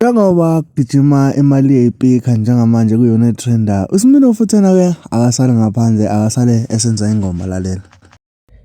Njengoba kugijima imali yey'pikha njengamanje kuyona e-trend-ayo, uSmino futhi yena-ke akasali ngaphandle, akasale esenza ingoma lalela.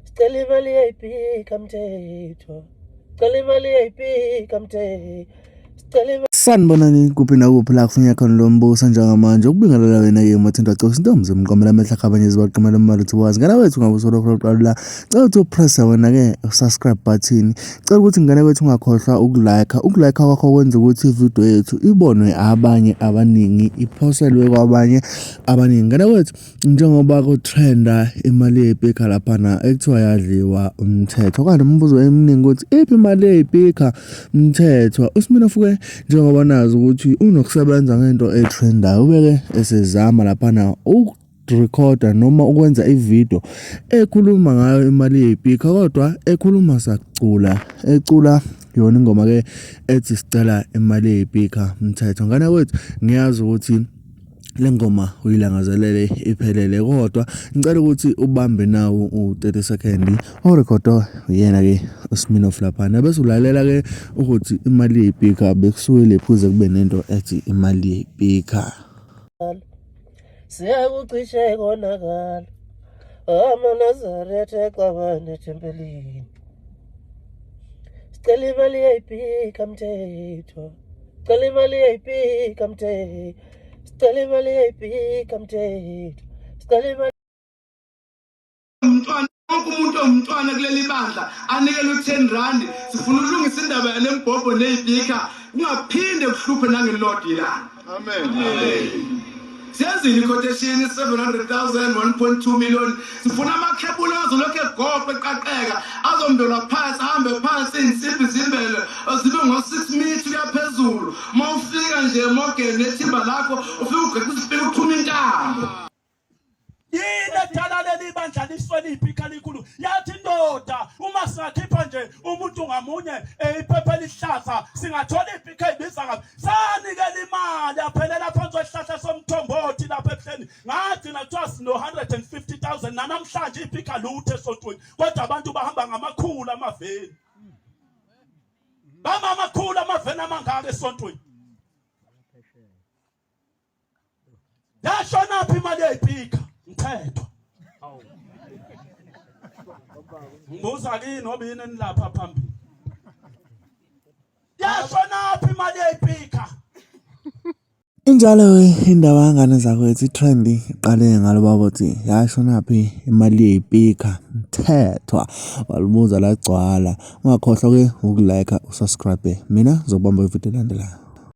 Sicela imali yey'pikha mthetho. Sicela imali yey'pikha mthetho. Sicela imali. Sanibonani kuphi nakuphi la kufuneka khona lo mbuso njengamanje ukubingelela wena-ke umathintwa cosi intombi zomqomela amehla akhabanye zibaqomela umbala uthi wazi ngana wethu ngabe usolokhu loqala la cela ukuthi upresse wena-ke usubscribe button cela ukuthi ngane wethu ungakhohlwa ukulike ukulike kwakho kwenza ukuthi ividiyo yethu ibonwe abanye abaningi iphoselwe kwabanye abaningi ngane wethu Njengoba kutrenda imali yey'pikha laphana ekuthiwa yadliwa umthetho kanti umbuzo eminingi ukuthi iphi imali yey'pikha mthetho uSminoff-ke njengoba nazi ukuthi unokusebenza ngento etrendayo ubeke esezama laphana ukurekhoda noma ukwenza ividiyo ekhuluma ngayo imali yey'pikha kodwa ekhuluma sakucula ecula yona ingoma-ke ethi sicela imali yey'pikha mthetho ngane kwethu ngiyazi ukuthi Le ngoma uyilangazelele iphelele kodwa ngicela ukuthi ubambe nawo u-30 second orekhodwa uyena-ke uSminoff laphana bese ulalela-ke ukuthi imali yey'pikha bekusuke lephi kuze kube nento ethi imali yey'pikha. Siyakucishe konakala. AmaNazaretha exabane ethempelini. Sicela imali yey'pikha mthetho. Sicela imali yey'pikha mthetho. Sicela imali yey'pikha mthetho. Sicela imali. Umntwana wonke umuntu owumntwana kuleli bandla anikele u-10 rand sifuna ukulungisa indaba yale mbhobho ney'pikha kungaphinde kuhluphe nangelilodwa ilanga amen siyenzile i-quotation 700,000 1.2 million sifuna amakhebula azolokhu egoqwa eqaqeka azombelwa phansi ahambe phansi iy'nsimbi zimbelwe zibe ngo-6 meter kuya phezulu uma ufika nje emogeni nethimba lakho ufike ugeqa isipika uxhuma intambo. Yini edala leli bandla liswele iphika likhulu? Yathi indoda uma singakhipha nje umuntu ngamunye iphepha elihlaza singathola iphika eyibiza ngabi. Sanikela imali aphelela phansi kwesihlahla somthombothi lapha ebuhleni. Ngagcina kuthiwa sino 150,000 nanamhlanje iphika lutho esontweni. Kodwa abantu bahamba ngamakhulu amaveni. Bama amakhulu amaveni amangaka esontweni. Yashonaphi imali yeyipika? Mthetho. Ngibuza kini ngoba yini enilapha phambili. Yashonaphi imali yeyipika? Injalo-ke indaba yangane zakwethu i-trend iqale ngalo baba uthi yashonaphi imali yey'pikha Mthethwa walibuza lagcwala. Ungakhohlwa-ke uku-like-a u-subscribe. Mina ngizokubamba kwividiyo elandelayo.